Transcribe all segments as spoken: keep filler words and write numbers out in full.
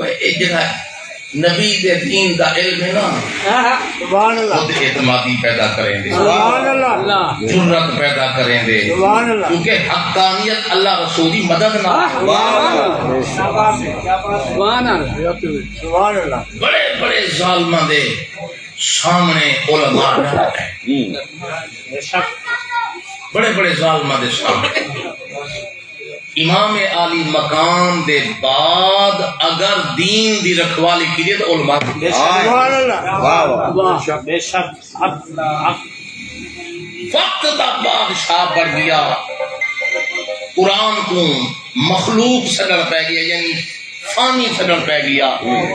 اے جڑا نبی دے دین دا علم ہے نا، سبحان اللہ۔ خود اعتمادی پیدا کریندے، سبحان اللہ۔ جرات پیدا کریندے، سبحان اللہ۔ کیونکہ حقانیت اللہ رسول دی مدد نال۔ سبحان اللہ۔ سبحان اللہ۔ بڑے بڑے ظالماں دے سامنے علماء ڈٹ پئے۔ بڑے بڑے ظالماں دے سامنے۔ امام عالی مقام دے بعد اگر دین دی رکھوالی کیتی تو علماء۔ سبحان اللہ۔ واہ واہ۔ واہ، بے شک۔ حق، حق۔ وقت دا بادشاہ بن گیا، قرآن کو مخلوق سڈن پی گیا، یعنی فانی سڈن پی گیا،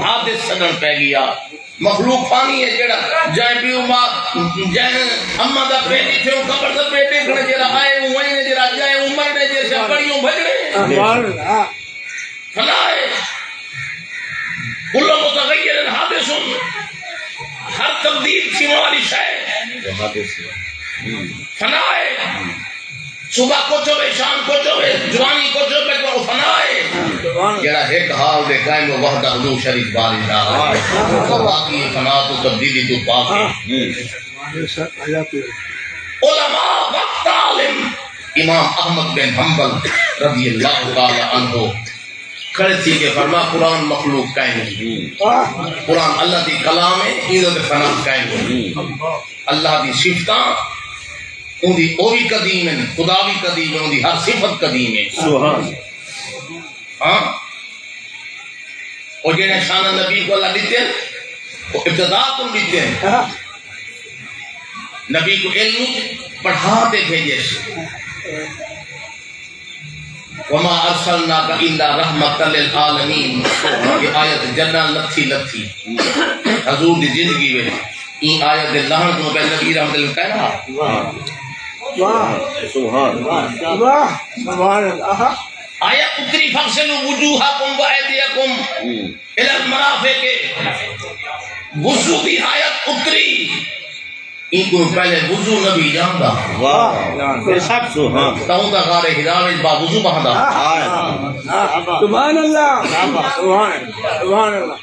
حادث سڈن پی گیا۔ مخلوق فانی ہے، جڑا جائیں پیو ماں، جائیں اماں دا پیٹ تھے، قبر دا پیٹ دیکھنے، جڑا آئے اوں وینے، جڑا جائے اوں مرنے، جے شاہ بڑیوں بھجنے۔ سبحان اللہ۔ فنا ہے۔ کل متغیر حادث، ہر تبدیل تھیوݨ والی شے فنا ہے۔ صبح کجھ ہوے، شام کجھ ہوے، جوانی کجھ ہوے، پر او فنا ہے۔ جیڑھا ہک حال دے قائم ہو، وحدہ ذو شریک باری دا ہے۔ باقی فنا تو تبدیلی تو پاک ہے۔ علماء وقت عالم امام احمد بن حنبل رضی اللہ تعالی عنہ کھڑے تھی کے فرما، قرآن مخلوق کائنی۔ قرآن اللہ دی کلام ہے، ایندے تے فنا کائنی۔ اللہ دی صفتاں، اوندی، او وی قدیم ہن، خدا وی قدیم ہے، اوندی ہر صفت قدیم ہے۔ سبحان۔ ہاں؟ او جڑے شان نبی کو اللہ ݙتے ہن، او ابتدا تو ݙتے ہن۔ نبی کو علم پڑھا تے بھیجے۔ وما ارسلناک الا رحمتا للعالمین۔ یہ آیت جݙاں لتھی لتھی حضور دی زندگی وچ، ایں آیت دے لہݨ توں پہلے نبی رحمت للعالمین کائے نہ ہا۔ واہ۔ واہ۔ سبحان۔ واہ۔ سبحان اللہ۔ آیت اتری، فاغسلوا وجوہکم و ایدیکم الی المرافق۔ وضو دی آیت اتری۔ اینکوں پہلے وضو نبی جاندا۔ واہ۔ بے شک۔ سبحان۔ تاں دا غار حرا وچ با وضو بہندا۔ سبحان اللہ۔ سبحان اللہ۔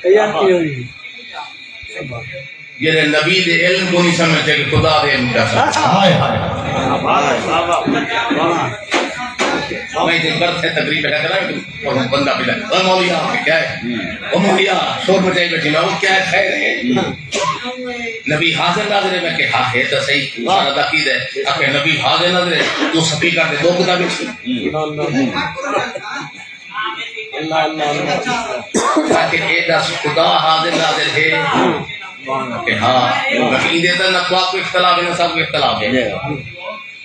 جیڑھے نبی دے علم کوں نہیں سمجھدے کہ خدا دے علم کیا سمجھدے۔ ہائے ہائے۔ میں تے برتھے تقریر بیٹھا کراں، اور بندہ پہ لگا، "او مولوی آپ کیا ہے؟ او مولوی آپ شور مچائی بیٹھی، میں وہ کیا ہے، خیر ہے؟" نبی حاضر ناظر ہے، میں کہ، "ہاں، ہے تو صحیح، سارا دا کی دے۔" آکھے، "نبی حاضر ناظر ہے، تو سپیکر دے دو کتاب لکھی۔" اللہ، اللہ، اللہ۔ آکھے، "اے دس خدا حاضر ناظر ہے؟" کہ ہاں۔ میں کہ ایندے تے نہ تہاکوں اختلاف ہے، نہ ساکوں اختلاف ہے۔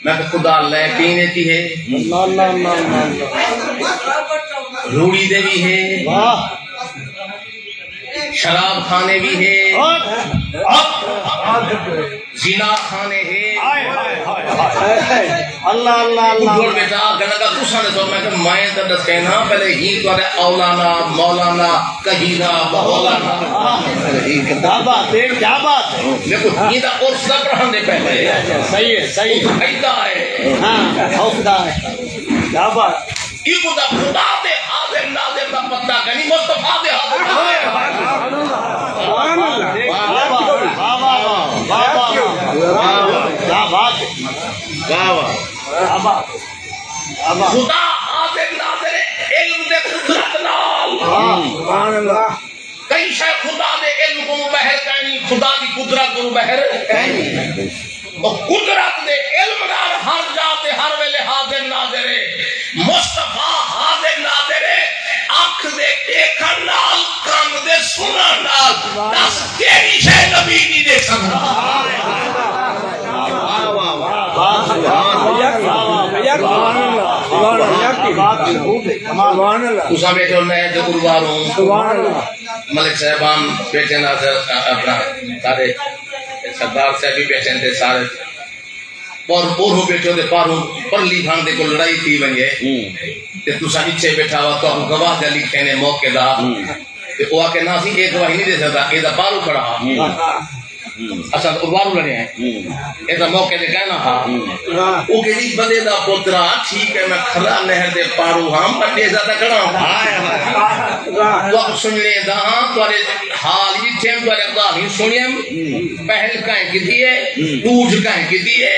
میں کہ خدا لے کے ایندے چ ہے؟ نہ، نہ، نہ، نہ، نہ۔ روڑی دے بھی ہے۔ واہ۔ شراب خانے بھی ہے۔ واہ۔ زنا خانے ہے۔ ہائے، ہائے، ہائے، ہائے۔ اللہ، اللہ، اللہ۔ بزرگ بیٹا، گلگا تساں نے سو، میں کہ میں تو دسے نا، پہلے ہی تہاڈے اولانا، مولانا، کہیرا، بہولانا۔ کیا بات ہے، کیا بات ہے۔ دیکھو، یہ دا عرس دا پڑھن دے پہلے۔ صحیح ہے، صحیح ہے۔ فائدہ ہے۔ ہاں، خوف دا ہے۔ کیا بات۔ ایکوں دا خدا دے حاضر ناظر دا پتہ کائنی، مصطفیٰ دے حاضر ناظر۔ سبحان اللہ۔ واہ، واہ، واہ۔ کیا بات ہے۔ واہ، واہ۔ کیا بات ہے۔ خدا حاضر ناظر ہے علم دے قدرت نال۔ سبحان اللہ۔ کہیں شے خدا دے علم کوں ٻاہر کائنی، خدا دی قدرت کوں ٻاہر کائنی۔ او قدرت دے علم نال ہر جاہ تے ہر ویلے حاضر ناظر ہے۔ مصطفیٰ حاضر ناظر ہے، اکھ دے ݙیکھݨ نال، کن دے سݨݨ نال۔ ݙس کیڑھی شے نبی نہیں ݙیکھ سڳدا؟ سبحان اللہ۔ تساں ٻیٹھے ہو نئے تے قربان ہو۔ سبحان اللہ۔ ملک صاحبان ٻیٹھے ہن، اپݨا سارے سردار صاحب بھی ٻیٹھے ہن تے سارے، اور اوہو ٻیٹھے تے پاروں پرلی بھن دے کول لڑائی تھی ونڄے۔ تے تساں اچھے ٻیٹھا ہوا، تہاکوں گواہ جا لکھے نے موقع دا۔ تے او آکھے، "نہ، اسی اے گواہی نہیں ݙے سڳدا، اے دا پاروں کھڑا ہا۔" اساں تاں ارواروں لڑے ہیں۔ اے تاں موقع تے کہنا ہا۔ او کہ ایں بندے دا پترا، ٹھیک ہے، میں کھرا نہر دے پاروں ہاں، پر ݙیہدا تاں کھڑا ہاں۔ تہاکوں سݨ لیندا ہاں، تہاݙے حال ݙٹھے ہن، تہاݙے ڳالھیں سݨیے ہن۔ پہل کہیں کیتی ہے، ݙوجھ کہیں کیتی ہے،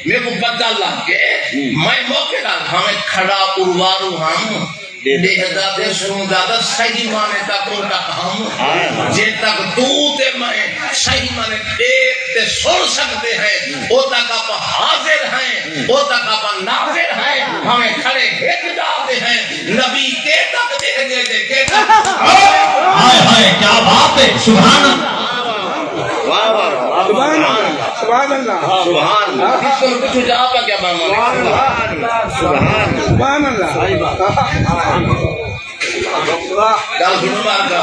میکوں پتہ لڳ ڳئے۔ میں موقع نال بھاویں کھڑا ارواروں ہاں، ݙیہدا تے سݨدا تاں صحیح معنی تک اوں تک ہم۔ جے تک توں تے میں صحیح معنی ݙیکھ تے سݨ سڳدے ہیں، او تک آپاں حاضر ہیں، او تک آپاں ناظر ہیں، بھاویں کھڑے ہک جا تے ہیں۔ نبی کے تک ݙیہدے تے کے تک۔ ہائے ہائے، کیا بات ہے، سبحان اللہ۔ واہ، واہ، واہ۔ سبحان اللہ، سبحان اللہ۔ سبحان اللہ۔ جس کو پوچھو جا آپاں کیا بات ہے؟ سبحان اللہ۔ سبحان اللہ۔ سبحان اللہ۔ ڳالھ سݨو مار کا۔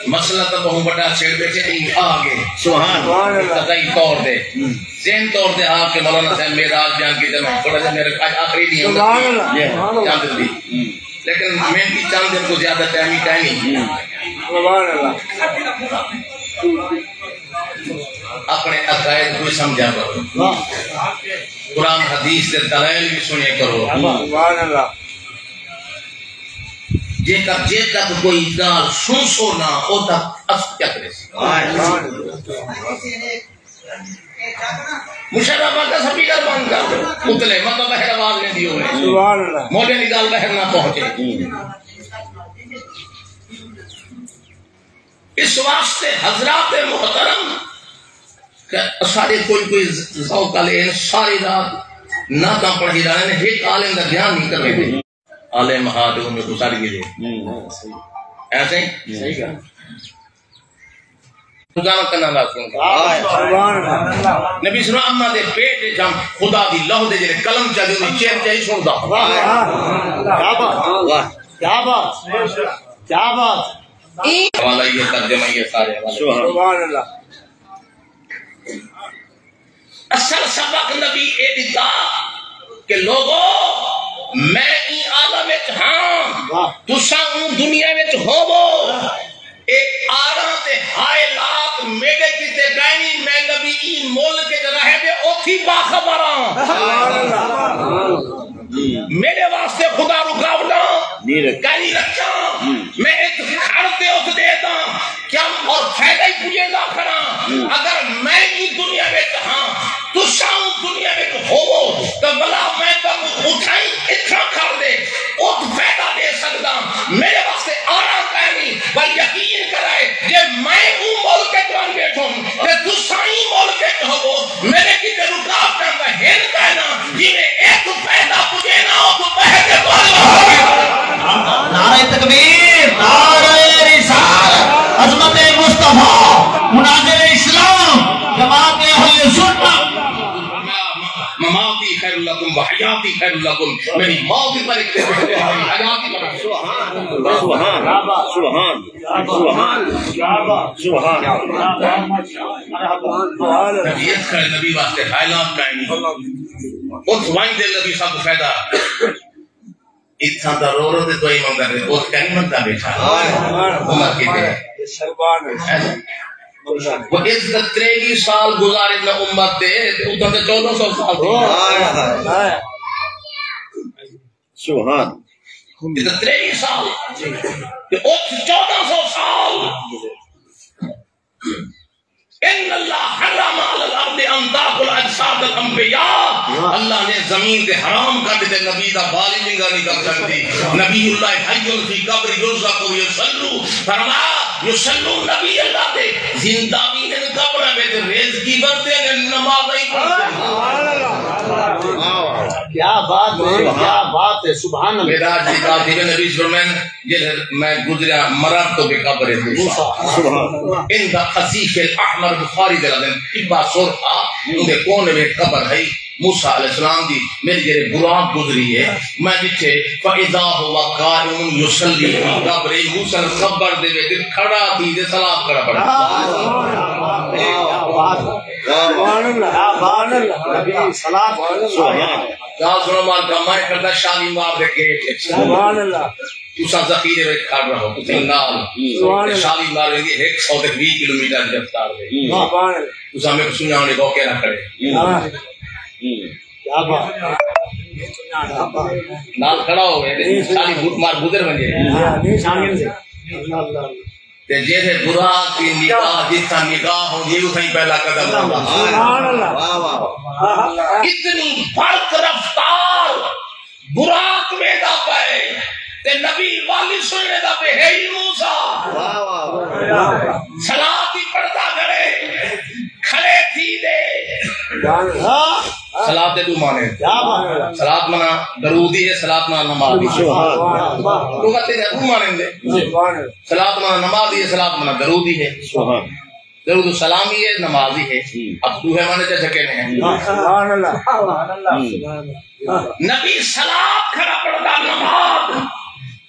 مسئلہ تاں ٻہوں وݙا چھیڑ ٻیٹھے، ایں آ ڳئے۔ سبحان اللہ۔ قطعی طور تے، ذہن طور تے آ کے مولانا صاحب معراج بیان کیتے، میں تھوڑا جہا، میرے اڄ آخری ݙینہہ ہوندا۔ سبحان اللہ۔ جی۔ سبحان اللہ۔ چند دی۔ لیکن میں بھی چند دن کو زیادہ ٹائم ہی کائنی۔ سبحان اللہ۔ اپݨے عقائد کوں سمجھا کرو۔ واہ۔ قرآن حدیث دے دلائل بھی سݨیا کرو۔ سبحان اللہ۔ جے تک، جے تک کوئی ڳالھ سݨسو نہ، او تک اثر کیا کرے؟ مشرف آکھے سپیکر بند کر دو، اتلے مطلب بہر آواز ویندی ہووے۔ سبحان اللہ۔ موڈے دی ڳالھ بہر نہ پہنچے۔ اس واسطے حضرات محترم کہ اساݙے کوئی کوئی ذوق والے ہیں، ساری رات نعتاں پڑھی رہے ہیں، ہک عالم دا دھیان نہیں کر رہے۔ عالم ہا تے انہیں گزر گئے۔ ایسے ہی؟ صحیح ڳالھ۔ خدا نہ کنا لا سن۔ سبحان اللہ۔ نبی صلی اللہ علیہ وسلم دے پیٹ وچ ہم خدا دی لوح دے جڑے قلم چا دے، انہیں چیر چاہی سندا۔ واہ، واہ۔ کیا بات، واہ۔ کیا بات، کیا بات۔ حوالہ یہ ترجمہ، یہ سارے حوالے۔ سبحان اللہ۔ اصل سبق نبی اے ݙتا کہ لوگو، میں ایں عالم وچ ہاں، واہ۔ تساں اوں دنیا وچ ہووو۔ اے آڑاں تے حائلات میݙے کیتے کائنی، میں نبی ایں ملک وچ رہ کے اوتھی باخبر ہاں۔ سبحان اللہ۔ میݙے واسطے خدا رکاوٹاں نہیں رکھی۔ کائنی رکھاں۔ ہوں۔ میں اتھ کھڑ تے اتھ ݙیہداں۔ کیا اور فائدہ ہی پجیندا کھڑاں۔ ہوں۔ اگر میں ایں دنیا وچ ہاں، تساں اوں دنیا وچ ہووو، تاں بھلا میں تہاکوں اتھائیں، اتھاں کھڑ تے اتھ فائدہ ݙے سڳداں۔ میݙے واسطے آڑاں کائنی، پر یقین کرائے، جے میں اوں ملک وچ ونڄ ٻیٹھم، تے تساں ایں ملک وچ ہووو، میݙے کیتے رکاوٹاں دا ہن کائنا، جیویں اتھ فائدہ پجینا، اتھ ٻہہ کے بول۔ نعرہ تکبیر، نعرہ رسالت، عظمت مصطفیٰ، مناظر اسلام، جماعت اہل سنت۔ مماتی خیر لکم و حیاتی خیر لکم، میری موت ہی پر ایک، حیاتی پر۔ سبحان اللہ، سبحان اللہ، سبحان اللہ۔ سبحان اللہ۔ سبحان اللہ۔ نبی اتھ کھڑے، نبی واسطے حائلات کائنی۔ اتھ ونڄ تے نبی سب فائدہ۔ اتھاں تاں رو رو تے دعائیں منگدا رہے، اتھ کائنی منگدا ٻیٹھا۔ عمر کیتے۔ وہ اتھ تاں تریوی سال گزارے نہ عمر دے، تے اتھاں تاں چودہ سو سال تھی۔ سبحان۔ اتھاں تریوی سال، تے اتھ چودہ سو سال۔ ان اللہ حرم علی الارض ان تاکل اجساد الانبیاء، اللہ نے زمین تے حرام کر ݙتے، نبی دا بال ہی ننگا نہیں کر سڳدی۔ نبی اللہ حی فی قبر یرزق و یصلو، فرمایا یصلو، نبی اللہ دے زندہ وی ہن قبراں وچ، ریزگی ورتے ہن، نمازاں ہی پڑھدے ہن۔ کیا بات ہے، کیا بات ہے، سبحان اللہ۔ معراج دی بات تھی، نبی فرمائے، جیڑھے میں گزریا، مررت بقبر موسیٰ۔ سبحان اللہ۔ ان دا خصیف الاحمر، بخاری دے لفظ، ٹبا سرخ آ، اون دے کونے وچ قبر ہئی موسیٰ علیہ السلام دی، میری جیڑھے براق گزری ہے، میں ݙٹھے، فاذا هو قائم یصلی فی قبر، موسیٰ قبر دے وچ کھڑا تھی تے صلوات پڑھدا پیا۔ سبحان اللہ، سبحان اللہ۔ نبی صلوات۔ سبحان اللہ۔ ڳالھ سݨو مال کا، میں کھڑا شالیمار دے گیٹ وچ۔ سبحان اللہ۔ تساں ذخیرے وچ کھڑ رہو، تساں نال۔ سبحان اللہ۔ شالی مار ویندی ہک سو تے ویہہ کلومیٹر دی رفتار تے۔ سبحان اللہ۔ تساں میکوں سنڄاݨ دے موقع نہ کھڑے۔ ہاں۔ کیا بات۔ نال کھڑا ہووے تے شالی بوٹ مار گزر ونڄے۔ ہاں، نہیں، شامل سے۔ تے جیڑھے براق دی نگاہ، جتھاں نگاہ ہوندی ہے، اتھاں ہی پہلا قدم رکھدا۔ سبحان اللہ۔ واہ، واہ، واہ۔ اتنی برق رفتار براق ویندا پئے تے نبی والی سنڑے دا پئے، ہے موسیٰ۔ واہ، واہ، واہ۔ صلات دی پڑھدا کرے، کھڑے تھی دے۔ واہ۔ صلات دے ݙو معنی۔ کیا بات ہے۔ صلات معنی درود ہی ہے، صلات معنی نماز ہی ہے۔ سبحان اللہ۔ لغت دے ݙو معنی ہوندے۔ سبحان اللہ۔ صلات معنی نماز ہی ہے، صلات معنی درود ہی ہے۔ سبحان۔ درود و سلام ہی ہے، نماز ہی ہے۔ ہوں۔ اب ݙوہیں معنی چا سکے نے۔ سبحان اللہ۔ سبحان اللہ۔ ہوں۔ نبی صلات کھڑا پڑھدا نماز۔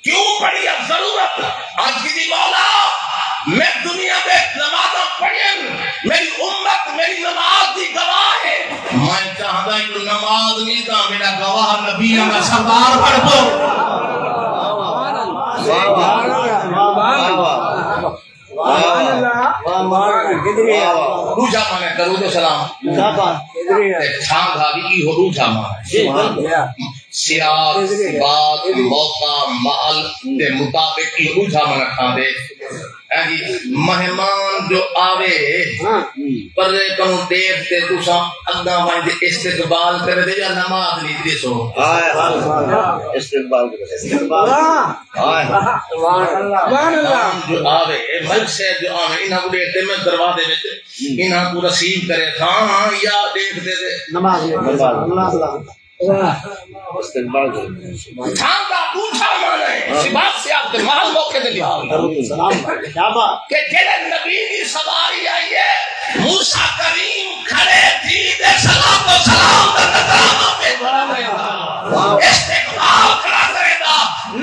کیوں پڑھی ہے ضرورت؟ عرض کیتی مولا، میں دنیا دے نمازاں پڑھیاں، میری امت میری نماز دی گواہ ہے۔ میں چاہندا ہاں جو نماز نہیں تاں میرا گواہ نبیاں دا سردار بݨ پو۔ واہ، واہ، واہ، واہ۔ واہ، واہ۔ واہ، واہ۔ کدھر ہے؟ واہ، واہ۔ ݙوجھا معنی درود و سلام۔ کیا بات۔ کدھر ہے؟ تے چھاں دا وی ایہو ݙوجھا معنی۔ جی، بالکل۔ سیاق، سباق، موقع، محل دے مطابق ایہو ݙوجھا معنی کھاندے۔ ہاں جی، مہمان جو آوے، ہاں۔ پرے کنوں ݙیکھ تے تساں اڳاں ونڄ تے استقبال کریندے یا نماز نہیں ݙیسو؟ ہائے، ہائے۔ استقبال کریندے۔ استقبال۔ واہ۔ ہائے۔ سبحان اللہ۔ سبحان اللہ۔ جو آوے، مجھ سے جو آوے، انہاں کوں ݙیکھ تے میں دروازے وچ انہاں کوں ریسیو کرے تھاں یا ݙیکھ تے تے نماز۔ نماز۔ اللہ اللہ۔ واہ۔ استقبال۔ تھاں دا ݙوجھا معنی ہے، ہاں۔ سباق سیاق دے محل موقع دے لحاظ نال۔ سلام۔ کیا بات۔ کہ جیڑھے نبی دی سواری آئی ہے، موسیٰ کریم کھڑے تھی تے صلات و سلام دا نذرانہ پیش کریندا۔ واہ۔ استقبال کھڑا کریندا۔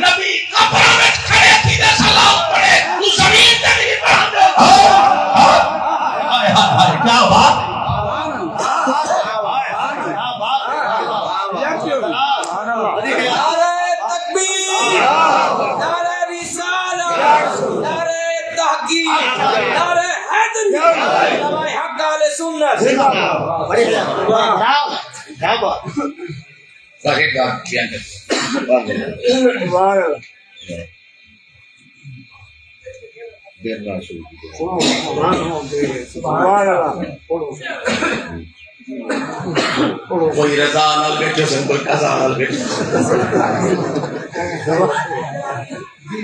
نبی قبراں وچ کھڑے تھی تے سلام پڑھے، توں زمین تے نہیں پڑھاندے۔ ہائے، ہائے، ہائے، کیا بات۔ نعرہ تکبیر، نعرہ رسالت، نعرہ تحقیق، نعرہ حیدری، علماء حق اہل سنت۔ کیا بات۔ ظاہر دا کیا ہے۔ سبحان اللہ۔ دیر نال شروع کیتے۔ سبحان اللہ۔ کوئی رضا نال بیٹھے سن، کوئی قضا نال بیٹھے سن۔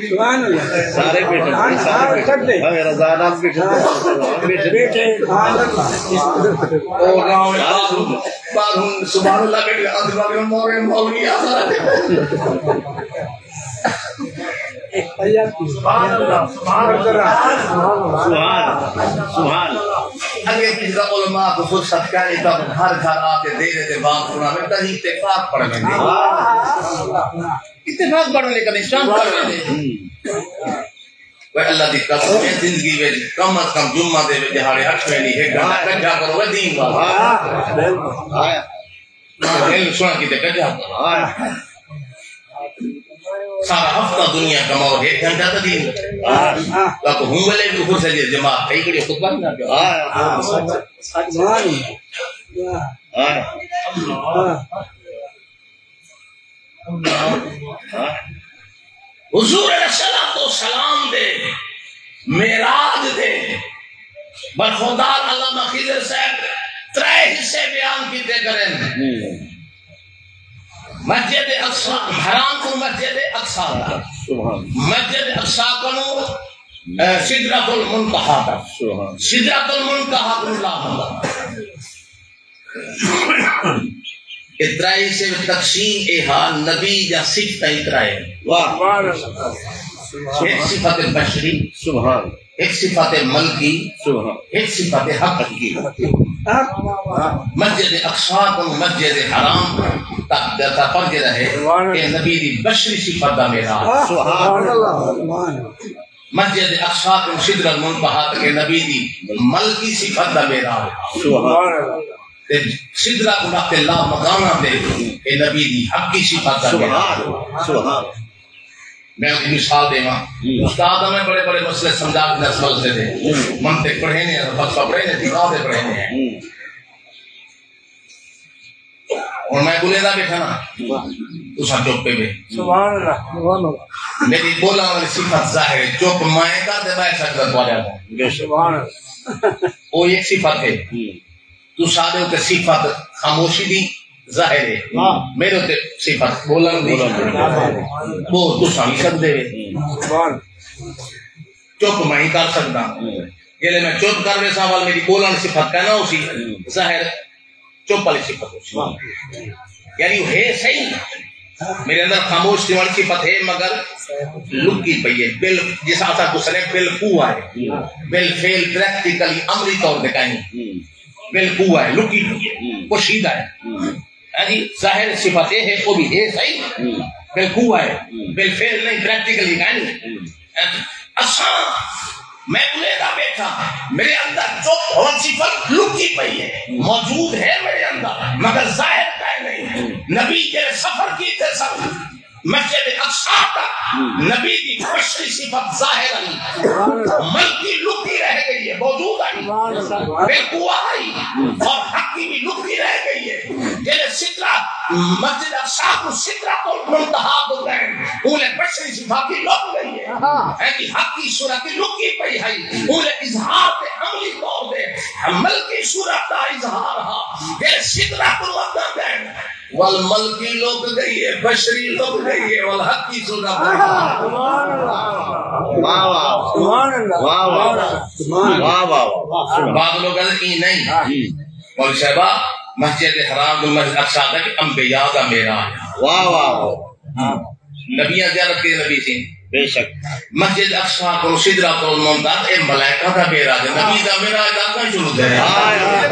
سبحان اللہ۔ سارے بیٹھے سن، سارے بیٹھے سن۔ ہاں، رضا نال بیٹھے سن۔ بیٹھے۔ او گاؤں باہر، باہر سبحان اللہ بیٹھے، اندر والے مولوی، مولوی آ سارے۔ سبحان اللہ، سبحان اللہ۔ سبحان، سبحان۔ اگے پچھلا علماء کوں فرصت کائنی تاں ہر گھر آ کے دیرے دے بعد سݨاوے، تاں اتفاق پڑھ ویندے۔ اتفاق پڑھ ویندے، کبھی شام پڑھ ویندے۔ اوئے اللہ دی قسم ہے، زندگی وچ کم از کم جمعہ دے وچ ݙیہاڑے اٹھ ویندی، ہک گھنٹہ کٹھا کرو، اوئے دین واسطے۔ دل سݨ کے تے کٹھا کرو۔ سارا ہفتہ دنیا کماؤ، ہک گھنٹہ تاں دین۔ تاں ہوں ویلے وی اٹھ سڄے جماعت کھئی کھڑی، خطبہ نہیں کر۔ حضور علیہ الصلوۃ والسلام دے معراج دے برخوردار علامہ خضر صاحب ترے حصے بیان کیتے کرن۔ مسجد اقصی، حرام کوں مسجد اقصی تک۔ سبحان۔ مسجد اقصی کنوں، اے، سدرۃ المنتہا تک۔ سبحان۔ سدرۃ المنتہا کنوں لا مدد۔ اے ترائے حصے وچ تقسیم اے ہا، نبی دیاں صفتاں اے ترائے۔ واہ۔ ہک صفت بشری۔ سبحان۔ ہک صفت ملکی، سبحان۔ ہک صفت حقی۔ مسجد اقصی کوں مسجد حرام تک دا سفر جیڑھا ہے، سبحان۔ اے نبی دی بشری صفت دا معراج۔ سبحان اللہ۔ مسجد اقصی کوں سدرۃ المنتہا تک اے نبی دی ملکی صفت دا معراج۔ سبحان اللہ۔ تے سدرہ کوں رکھ کے لا مکانہ تے اے نبی دی حقی صفت دا معراج۔ سبحان۔ سبحان۔ میں اُنہاں کوں مثال ݙیواں۔ ہوں۔ استاد ہمیں بڑے بڑے مسئلے سمجھا ݙیندے، سمجھدے تھے۔ ہوں۔ منطق پڑھیندے ہیں، فلسفہ پڑھیندے ہیں، فقہ دے پڑھیندے ہیں۔ ہوں۔ ہݨ میں ٻولینداں ٻیٹھاں نا، واہ۔ تساں چپ پئے وے۔ سبحان اللہ، سبحان اللہ۔ میݙی ٻولݨ والی صفت ظاہر ہے، چپ میں کر تے ٻہہ سڳداں تہاݙے اڳوں۔ بے شک۔ سبحان اللہ۔ او ہک صفت ہے۔ ہوں۔ تساݙے اُتے صفت خاموشی دی ظاہر ہے۔ ہاں۔ میݙے اُتے صفت ٻولݨ دی۔ ٻولݨ دی۔ ٻول تساں وی سڳدے وے۔ سبحان۔ چپ میں ہی کر سڳداں۔ ہوں۔ جیلے میں چپ کر ویساں، ول میݙی ٻولݨ صفت کائنا ہوسی، ہوں۔ ظاہر چپ والی صفت ہوسی۔ واہ۔ یعنی او ہے صحیح، میݙے اندر خاموش تھیوݨ صفت ہے، مگر لکی پئی ہے۔ بل، جس اساں کوں سݙے بالقوہ ہے۔ بالفعل پریکٹیکلی عملی طور تے کائنی۔ ہوں۔ بالقوہ ہے، لکی پئی ہے، ہوں۔ پوشیدہ ہے۔ ہوں۔ ہاں جی، ظاہر صفت اے ہے، او وی ہے صحیح۔ ہوں۔ بالقوہ ہے۔ ہوں۔ بالفعل نہیں، پریکٹیکلی کائنی۔ ہوں۔ اساں، میں ٻولینداں ٻیٹھاں، میݙے اندر چپ ہووݨ صفت لکی پئی ہے، موجود ہے میݙے اندر، مگر ظاہر کائے نہیں۔ ہوں۔ نبی جیڑھے سفر کیتے سن مسجد اقصیٰ تک، ہوں۔ نبی دی بشری صفت ظاہر ہے، ملکی لکی رہ ڳئی ہے، موجود ہے، بالقوہ ہے، اور حقی وی لکی رہ ڳئی ہے۔ جیلے سدرہ، مسجد اقصیٰ کوں سدرۃ المنتہیٰ ٻولدے ہن، اولے بشری صفت وی لک ڳئی ہے۔ ہاں۔ ہے کہ حقی صورت لکی پئی ہے، اولے اظہار تے عملی طور تے ملکی صورت دا اظہار ہا۔ جیلے سدرہ کوں اڳاں ڳئے ہن، ول ملکی لک ڳئی ہے، بشری لک ڳئی ہے، ول حقی صورت۔ واہ، واہ۔ سبحان اللہ۔ واہ، واہ۔ سبحان اللہ۔ واہ، واہ، واہ۔ بعض لوگ کہندے ایں نہیں۔ ہاں۔ مولوی صاحبہ، مسجد حرام کوں مسجد اقصیٰ تک انبیاء دا معراج۔ واہ، واہ، واہ۔ ہاں۔ نبیاں زیارت کیتے نبی سئیں۔ بے شک۔ مسجد اقصیٰ کوں سدرۃ المنتہیٰ، اے ملائکہ دا معراج ہے۔ نبی دا معراج دا کائیں شروع تھئے؟ ہائے، ہائے۔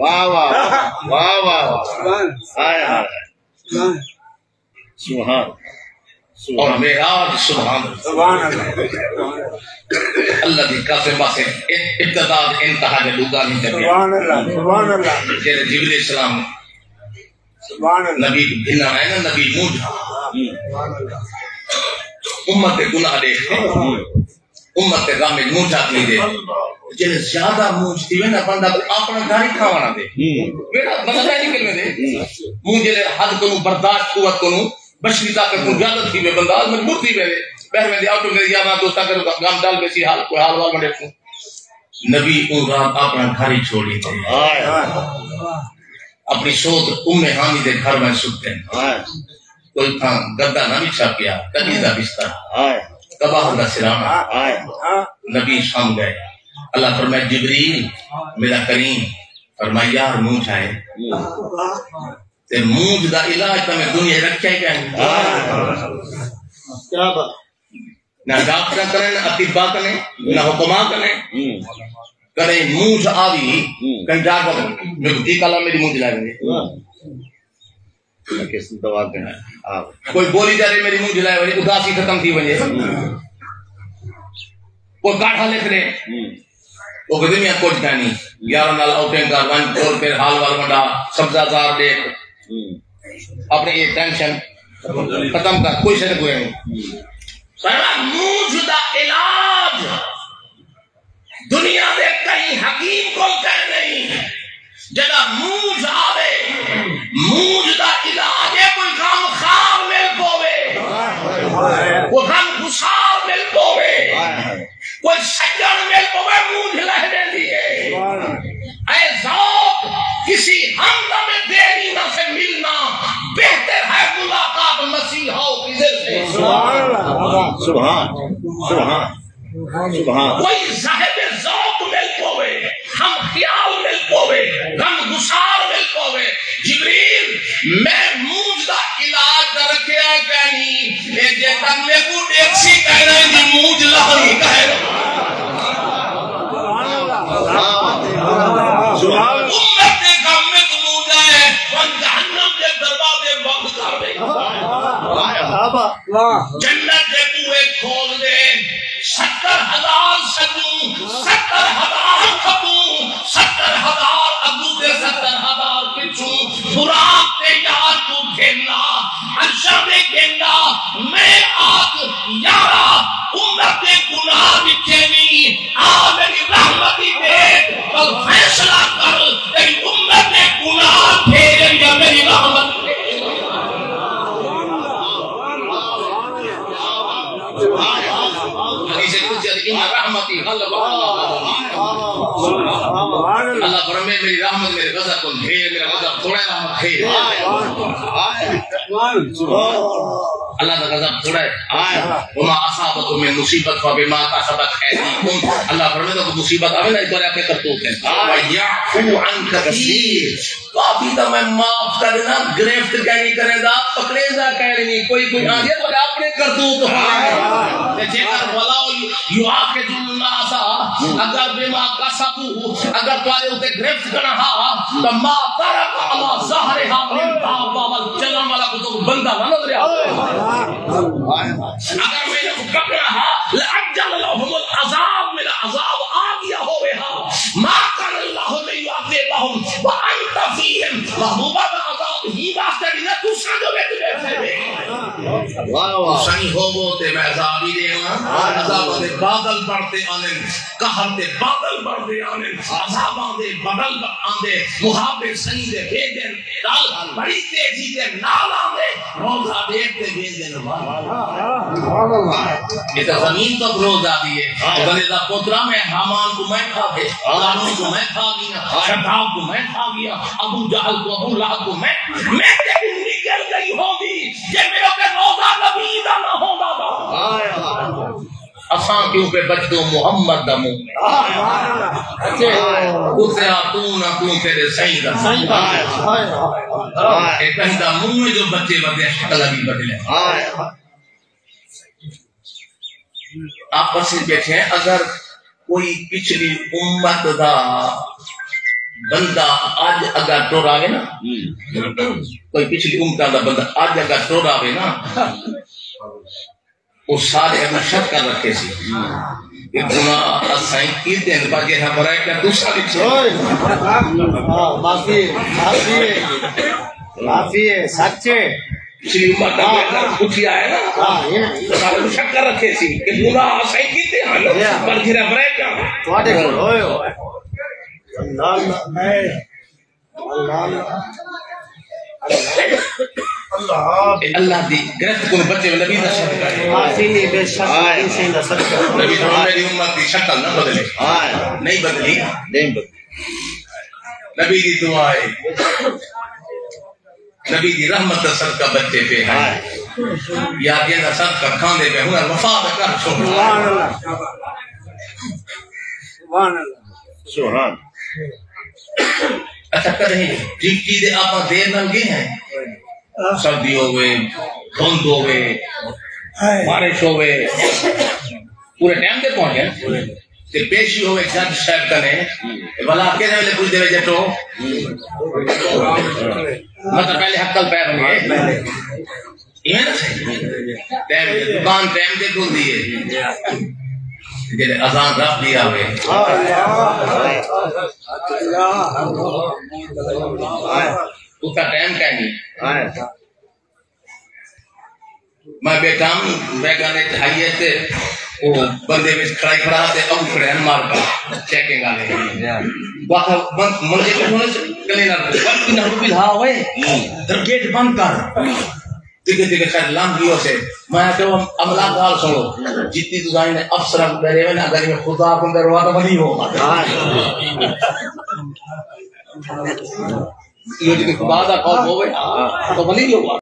واہ، واہ، واہ، واہ، واہ۔ سبحان۔ ہائے، ہائے۔ سبحان۔ سبحان۔ اور معراج، سبحان اللہ۔ سبحان اللہ۔ اللہ دی قسم، بس ابتدا تے انتہا دے ݙو ڳالھیں کریاں۔ سبحان اللہ، سبحان اللہ۔ جیڑھے جبرائیل السلام سبحان اللہ۔ نبی کوں گھنݨ آئے نا، نبی مونجھا۔ سبحان اللہ۔ امت دے گناہ ݙیکھ کے، امت دے غم وچ مونجھا تھی دے۔ جیلے زیادہ مونجھ تھی وے نا، بندہ کوں اپݨا گھر ہی کھاوݨا دے۔ ہوں۔ میݙا بندہ نہ نکل ویندے۔ ہوں۔ مونجھ دے حد کنوں، برداشت قوت کنوں، بشری طاقت کنوں زیادہ تھی وے، بندہ مجبور تھی ویندے۔ ٻاہر ویندے، آٹو ویندے، یاراں دوستاں کنوں غم ٹل ویسی، حال، کوئی حال وال ونڈے۔ نبی اوں رات اپݨا گھر ہی چھوڑی تے۔ ہائے۔ اپݨی سوت ام ہانی دے گھر میں ستے۔ ہائے۔ کوئی تھاں گدا نہ وچھا پیا، کدی دا بستر۔ ہائے۔ کباہ دا سراݨا۔ ہائے۔ نبی سم ڳئے۔ اللہ فرمائے، جبریل، میݙا کریم، فرمائے، یار، مونجھ آئے۔ تے مونجھ دا علاج تاں میں دنیا رکھیا ہی کائنی۔ ہائے۔ کیا بات۔ نہ ڈاکٹر کنے، نہ اطباء کنے، نہ حکماء کنے۔ ہوں۔ کݙاہیں مونجھ آوی، ہوں۔ کہیں ڈاکٹر میکوں ٹیکہ لا، میݙی مونجھ لہہ ونڄے۔ ہاں۔ کس دوا کنے؟ ہاں۔ کوئی گولی ݙے، میݙی مونجھ لہہ ونڄے، اداسی ختم تھی ونڄے۔ ہوں۔ کوئی کاڑھا لکھ ݙے۔ ہوں۔ او کہندے میاں کجھ کائنی، یاراں نال آؤٹنگ کر، ونڄ ٹر پھر، حال وال ونڈا، سبزہ زار ݙیکھ۔ ہوں۔ اپݨی اے ٹینشن ختم کر، کوئی شے کائنی۔ ہوں۔ پر مونجھ دا علاج دنیا دے کہیں حکیم کول کائنی۔ جݙاں مونجھ آوے، مونجھ دا علاج ہے کوئی غم خوار مل پووے، کوئی غم گسار مل پووے، کوئی سڄݨ مل پووے، مونجھ لہہ ویندی ہے۔ اے ذوق کسی ہمدم دیرینہ سے ملنا بہتر ہے ملاقات مسیحا و خضر سے۔ سبحان، سبحان۔ سبحان۔ کوئی صاحب ذوق مل پووے، ہم خیال مل پووے، غم گسار مل پووے۔ جبریل، میں مونجھ دا علاج تاں رکھیا ہے کائنی، اے جے تاں میکوں ݙیکھسی کائنا، ایندی مونجھ لہݨی کائنا۔ سبحان اللہ۔ امت دے غم وچ مونجھ آئے، ول جہنم دے دروازے بند کر ݙے۔ واہ۔ جنت دے بوہے کھول ݙے، ستر ہزار سڄوں، ستر ہزار کھٻوں، ستر ہزار اڳوں تے ستر ہزار پچھوں، فراق دے یار کوں گھن آ، عرشاں تے گھن آ، میں آکھ کہ نہیں، آ میری رحمت دی ݙیکھ، ول فیصلہ کر، تیری امت دے گناہ ڈھیر یا میری رحمت ڈھیر؟ حدیث قدسی آہدی، ان رحمتی غلبت۔ اللہ فرمائے، میری رحمت میرے غضب کوں ڈھیر، میرا غضب تھوڑا ہے، رحمت ڈھیر۔ اللہ دا غضب تھوڑا ہے۔ وما اصابکم من مصیبۃ فبما کسبت ایدیکم۔ اللہ فرمائے، کوئی مصیبت آوے نا، اے تہاݙے اپݨے کرتوت ہن۔ ویعفو عن کثیر، کافی تاں میں معاف کر ݙینا، گرفت کائنی کریندا، پکڑیندا کائنی، کوئی کوئی آندے تہاݙے اپݨے کرتوت ہوندے۔ تے جیکر ولو یؤاخذ الناس، اگر بما کسبوا، اگر تہاݙے اتے گرفت کرݨا ہا، تاں ما ترک علی ظہرہا من دابۃ، ول چلݨ والا کوئی بندہ نہ نظر آوے۔ اگر میں انہاں کوں پکڑا ہا، لعجل لهم العذاب، میرا عذاب آ ڳیا ہووے ہا۔ ما کان اللہ لیعذبهم وانت فیہم، محبوبہ، میں عذاب ہی واسطے ݙینا، تساں جو وچ ٻیٹھے وے۔ واہ واہ۔ تساں ہی ہووو تے میں عذاب ہی ݙیواں۔ عذاباں دے بادل بݨ تے آندن، قہر دے بادل بݨ تے آندن، عذاباں دے بادل آندے، محبوب سئیں دے ویندن۔ رل بڑی تیزی دے نال آندے، روضہ ݙیکھ تے ویندے نے۔ واہ۔ اے تاں زمین توں روضہ دی ہے۔ او بندے دا پترا، میں ہامان کوں میں کھا ڳیا، قارون کوں میں کھا ڳیا، شداد کوں میں کھا ڳیا، ابو جہل کوں، ابو لہب کوں میں، میں تے نکل ڳئی ہوندی جے میرے تے روضہ نبی دا نہ ہوندا تاں۔ اساں کیوں پئے بچدوں محمد دا منہ میں۔ اچھے۔ کتیا توں نہ توں تیݙے سئیں دا۔ سئیں دا۔ اے کہیں دا منہ ہے جو بچے ودے شکل دی بدلے۔ آپس وچ ٻیٹھے ہیں، اگر کوئی پچھلی امت دا بندہ اڄ اگر ٹر آوے نا، کوئی پچھلی امتاں دا بندہ اڄ اگر ٹر آوے نا، او سارے اڳوں شک کر رکھے سی۔ اے گناہ اساں ہی کیتے ہن، پر جیڑھا بھرائے کر دوسرا وچ۔ اوئے۔ ہاں، معافی ہے، معافی ہے، معافی ہے، سچ ہے۔ پچھلی امت دا بندہ اٹھی آیا نا، ہاں، یہ نا۔ سارے اڳوں شک کر رکھے سی کہ گناہ اساں ہی کیتے ہن، پر جیڑھا بھرائے کر۔ تہاݙے کول ہوئے ہو۔ اللہ اللہ۔ اللہ۔ اے اللہ دی گرفت کوں بچے، نبی دا صدقہ ہے۔ معافی، بے شک، نبی سئیں دا صدقہ۔ نبی فرمایا، میری امت دی شکل نہ بدلے۔ ہاں۔ نہیں بدلی۔ نہیں بدلی۔ نبی دی دعا ہے۔ نبی دی رحمت دا صدقہ بچے پئے ہیں۔ ہاں۔ یا جنہاں صدقہ کھاندے پئے، انہاں وفا دا کر چھوڑ۔ سبحان اللہ۔ سبحان اللہ۔ سبحان۔ اچھا، کݙہیں ڈیوٹی دے آپاں دیر نال ڳئے ہیں؟ سردی ہووے، دھند ہووے، بارش ہووے، پورے ٹائم تے پہنچے ہیں۔ تے پیشی ہووے جج صاحب کنے، تے بھلا کیڑھے ویلے پڄدے وے جٹو؟ مطلب پہلے ہکل پئے ونڄے۔ ایویں نا سئیں؟ ٹائم تے، دکان ٹائم تے کھلدی ہے۔ جیڑھے اذان رب دی آوے۔ اتھاں ٹائم کائنی۔ میں ٻیٹھا ہم ویگن وچ ہائی ہے تے او بندے وچ کھڑائی کھڑا تے اڳوں کھڑے ہن مارکا چیکنگ والے۔ واہ، بند، منجے تے ہونے سے کلینر، بند نہ ہو بھی ہا ہوئے۔ گیٹ بند کر۔ دگے دگے خیر لنگھ ڳیو سے۔ میں آکھیا، او عملہ ڳالھ سݨو، جتنی تساں انہیں افسراں کوں ݙرے وے نا، اگر میں خدا کوں ݙروا تاں ولی ہو۔ ایہو جی خدا دا خوف ہووے تاں ولی ہو۔